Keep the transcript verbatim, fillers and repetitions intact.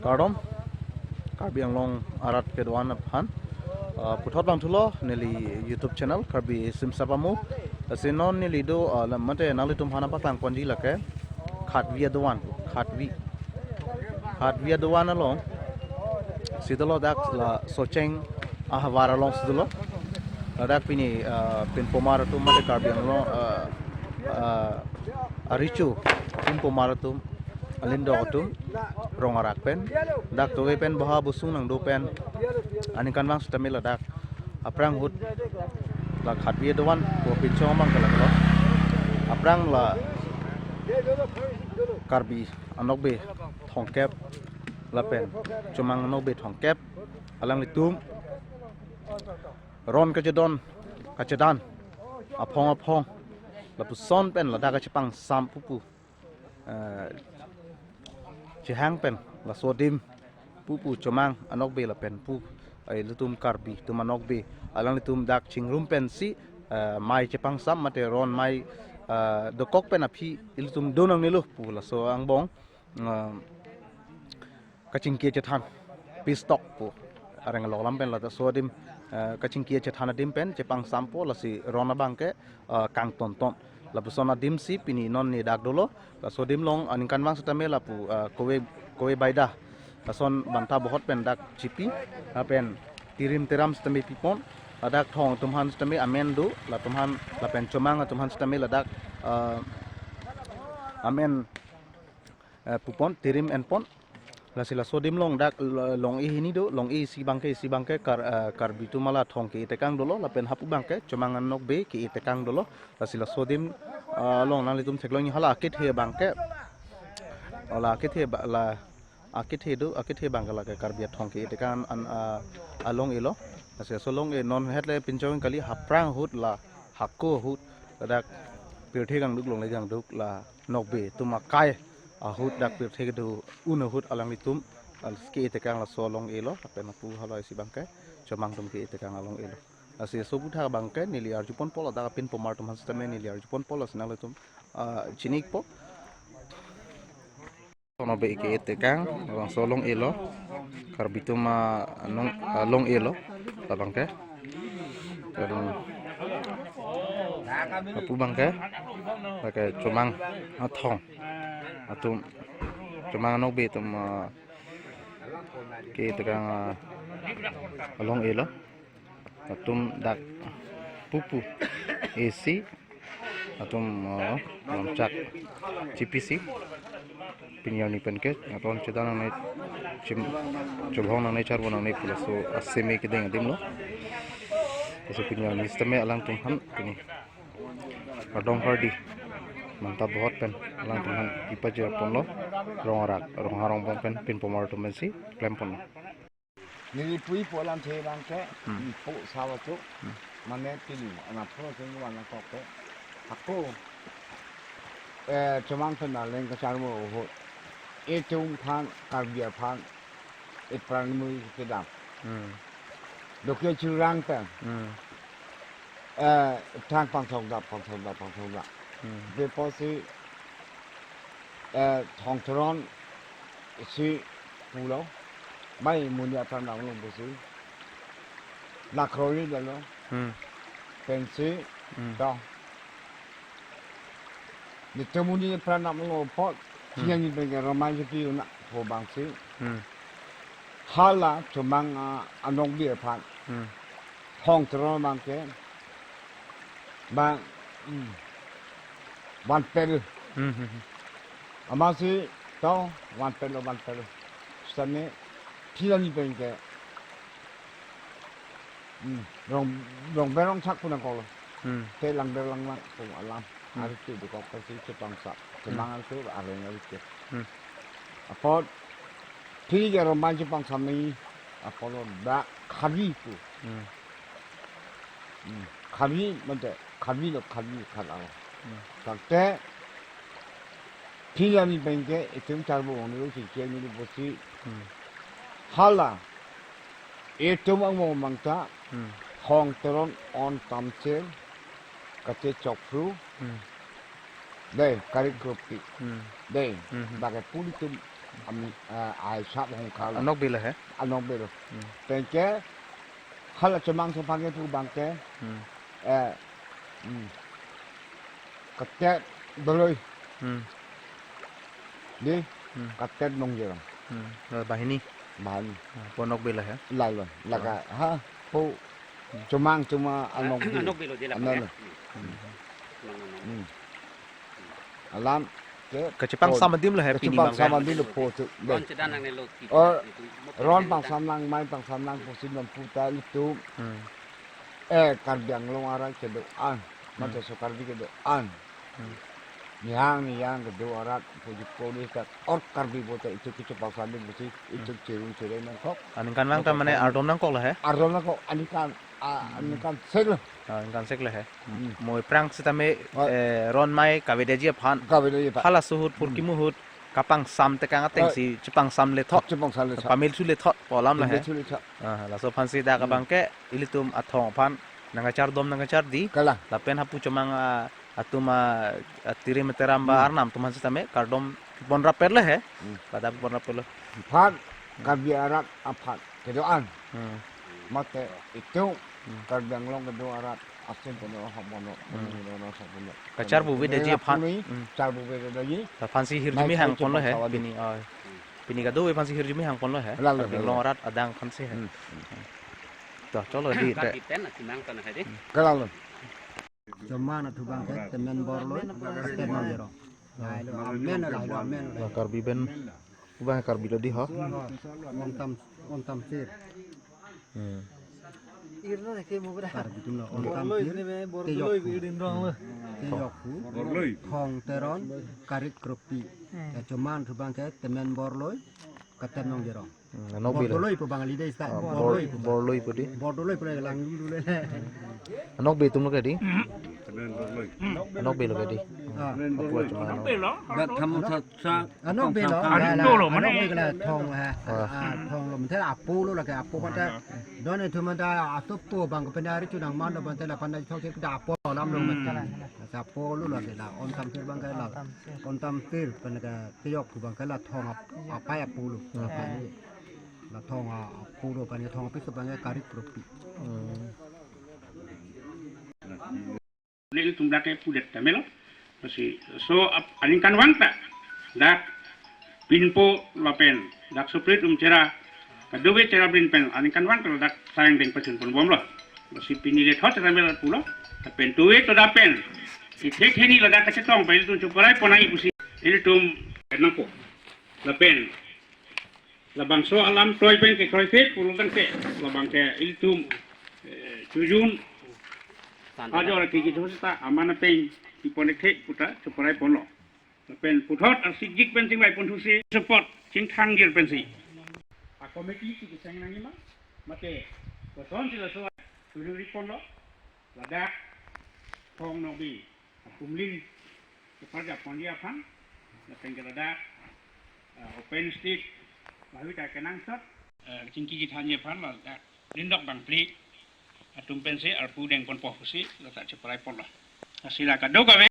Kardom, Karbi Anglong arat kedo-an aphan. Ah, puthot bang thulo neli YouTube channel Karbi Simsa Pamu. Lasi non neli do, ah, la mate nanglitum aphan nangpaklang ponji lake Khatvi adovan, Khatvi. Khatvi adovan along si dolo, dak la Socheng ahavar along si dolo. Ladak pini, ah, pinpomar atum mate Karbi Anglong, ah, ah, aricho pinpomar atum, alindok atum, rong arak pen, dak tove pen, boha busung nangdo pen, aningkanvang sitame ladak aphrang ahut la Khatvi adovan pu pinchong abang ke lake lo. Aphrang la Karbi anokbe thomkep lapen chomang anokbe thomkep alanglitum ron kachedon, kachedan aphong aphong lapuson pen ladak kachepangsam pupu, eh, chehang pen laso adim pupu chomang anokbe lapen pu, eh, ilitum Karbi atum anokbe alanglitum dak chingrum pensi, eh, mei chepangsam mate ron mei, eh, dokok pen aphi ilitum do nangnelo pu laso angbong, eh, kachingki chethan, peace talk pu areng alok lam pen laso adim, eh, kachingki chethan adim pen chepangsampo, lasi ron abang ke, eh, kangtonton. Lapuson adim si pini non ne dak dolo, laso adim along aningkanvang sitame lapu, eh, kove, kove baida, lason banta bohot pen dak chipi, lapen tirim tiram sitame pipon, ladak thong atum aphan sitame amen do, latum aphan, lapen chomang atum aphan sitame ladak, eh, amen, eh, pupon, tirim enpon. Lasi laso adim along dak, eh, long-e hini do, long-e isi abang ke, isi abang ke Kar-, eh, Karbi atum ala thong ke-e tekang dolo, lapen hapu abang ke chomang anokbe ke-e tekang dolo. Lasi laso adim, eh, along nanglitum theklong hala akethe abang ke, hala akethe ba-, la akethe do, akethe abang ke lake Karbi athong ke-e tekang an, ah, along-e lo. Lasi laso long-e non het le pinchong kali, aphrang ahut la hako ahut ladak pirthe kangduk longle kangduk la nokbe atum akai ahut dak pirthe kedo un ahut alanglitum, ah, ke-e tekang laso long-e lo, lapen hapu halahai isi abang ke chomang atum ke-e tekang along-e lo. Lasi laso aputhak abang ke neli arjuponpo, ladak pinpomar atum aphan sitame neli arjuponpo, lasi nanglitum, ah, chinikpo. Anokbe ke-e tekang, labangso long-e lo. Karbi atum, ah, anong, ah, long-e lo. Labang ke. Kadung. Hapu abang ke. Lake chomang athong atum. Chomang anokbe atum, ah, ke-e tekang, ah, long-e lo. Latum dak pupu isi latum, oh, lamchak chipisi. Pini arni pen ke ron chedan nangne, chim, chobhong nangne, charbo nangne pu laso aseme kedeng adim lo. Laso pini arni sitame alangtum aphan pini kardom kardi banta bohot pen alangtum aphan kipajirponlo, rong arak, rong arong bong pen pinpomar atum pensi klemponlo. Neli puji po alamthe abang ke, Hmm. po sawatu, Hmm. mane pini, ana pho sing wana kok ke. Ako, eh, chomang pen aleng kacharmo ahut, itum aphan, Karbi aphan, ipran mui kedam. Hmm. Doke churang pen. Hmm. Eh, thang pangsong dap, pangsong dap, pangsong dap. Hmm. Deposi, eh, Thongtharon si pulo, mai muni apran damlo pusi. Nakroli dalo. Hmm. Pensi, Hmm. to. Nitya muni apran damlo apot, Hmm. siang ni pen ke Roman si pi una, ho bangsi. Hmm. Hala chomang, ah, anokbe aphan. Hmm. Thongtharon abang ke. Bang, hmm. Vanpel. Hmm, hmm, hmm. Amatsi to vanpel lo, vanpel lo. Sitame phila ni pen ke. Hmm. Rong, rong berong sak puna kolo. Hmm. Te lang berlang lang pung alam. Hmm. Ari tu dukok pasi chepangsa. Hmm. Chomang ari tu areng ari tu. Hmm. Apot Pini ke Roman chepangsamji apotlo dak Karbi pu. Hmm. Hmm. Karbi mate Karbi lo, Karbi khat alo. Hmm. Tangte pini ami pen ke itum charbo ong lo si ke ni pusi. Hmm. Hala itum angbong abang ta. Hmm. Hong Teron, On Tamsir, Kachechokphru. Hmm. Dei, Karik Kropi. Hmm. Dei, hmm, hmm, bang ke puli itum ami, eh, ai sap hong kal. Anokbe lo he? Anokbe lo. Hmm. Pen ke, hala Chomang Sophange pu abang ke, hmm, eh, hmm, Katet Doloi. Hmm. Dei, hmm, Katet Nongjerong. Hmm. Lo banghini? Banghini. Ah, pu anokbe lo he? Lalo, laka, ah, ha, pu Chomang, Chomang anokbe. Anokbe lo dei la. Anokbe lo. Hmm. Hmm. Alam ke kachepangsam adim lo he pini abang. Kachepangsam adim lo pu tu. Ron chedan nangne lo ti. Or, ron pangsam nang, mai pangsam nang pusi non puta itum. Hmm. Eh, Karbi Anglong arat kedo-an. Hmm. Mate so Karbi kedo-an. Hmm. Nihang nihang kedo arat puji police tak or Karbi bote itum kechepangsam adim pusi itum, hmm, cherung chereng nangkok. Aningkanvang ta mane ardom nangkok lo he? Ardom nangkok, aningkan, ah, hmm, aningkan sek lo. Ah, aningkan sek lo he. Hmm. Mo aphrang sitame, oh, eh, ron mai kavedeji aphan. Kavedeji aphan. Halaso ahut, hmm, purkimo ahut kapangsam tekang ateng, oh, si chepangsamle thot. Chepangsamle thot. Pamilthutle thot pu alam lo he. Pamilthutle thot. Ah, laso aphansi dak, hmm, abang ke ilitum athong aphan nangkachardom nangkachardi. Kalang. Lapen hapu Chomang, ah, atum, ah, ah, tirim teram ba, hmm, arnam atum aphan sitame kardom ponrap-et lo he. Hmm. Pada ponrap-et lo. Aphan, hmm, Karbi arat aphan kedo-an. Hmm. Mate itum, hmm, Karbi Anglong kedo arat asin pono hok pono. Hmm. Pono, pono, hok pono. Kacharbo avedeji aphan. Puni, hmm, charbo avedeji. Aphansi hirjume hang ponlo he. Mai pini, oh. Pini kadokave aphansi hirjume hang ponlo he. Lalo, Karbi Anglong, lalo, arat adang aphansi he. Hmm. To, cholo dei. Karbi pen asimang to na he dei. Kalalo. Chomang atum abang ke Temen Borloi, Temen Jerong. Amen, amen. La Karbi pen, abang Karbi lo dei ho. On Tam, On Tamsir. Hmm. Karbi atum lo On Tamsir, Teyokphu. Teyokphu. Borloi. Hong Teron, Karik Kropi. Hmm. Ya, Chomang atum abang ke Temen Borloi, Katet Nongjerong. Hmm, anokbe lo. Bordoloi pu Bangali dei sta. Ah, Bor-, Bordoloi pu. Bordoloi pu dei. Bordoloi pu dei lang dulu le. Anokbe atum lo ke dei? Anokbe lo ke dei? Ah. Apo atum lo. Dak tham tha sa. Anokbe lo. Anokbe lo, mane? Anokbe lo thong ha. Ah. Ah, thong lo, manthe apo lo lake, apo kata. Don itum ta asopo abang ke pen ari chunang man lo, manthe la pandai thok ke da apo alam lo, hmm, manthe. Sa apo lo lake la, On Tamsir abang ke la. On Tamsir pen ke Teyokphu abang ke la thong ap-, apai apo lo. Hmm. Apai lo. La thong a-, apo lo, pen ke thong apiso abang ke Karik Kropi. Hmm. Nelitum dak ke pudet tame lo. Lasi, so ap-, aningkanvang ta dak pinpo lapen dak soprit um chera, kadokave cherabrin pen aningkanvang ta dak sareng deng pachun ponbom lo. Lasi pini le thot tame lo pulo. Lapen tuve to dak pen ithek hini ladak kachetong pen ilitum choparai pon nangji pusi ilitum nangpo. Lapen labangso alam kroi pen ke kroi ke pulo tangte labang ke ilitum, eh, chojun. San ajor ke kejun seta aman pen ipon ek thek pu ta choparai ponlo. Lapen puthot asikjik pen chingvai ponthusi support chingthang jir pensi a committee si keseng nangji ma, mate kosonsi laso chojun ri ponlo. Ladak Thong Nokbe akumlin keparjap ponji aphan, lapen ke ladak, ah, open stage bahui ta kenangsot, ah, chingki kethanji aphan ladak Lindok Bangphli atum pensi arpu deng ponpo pusi lata choparai ponlo. Lasi la kadokave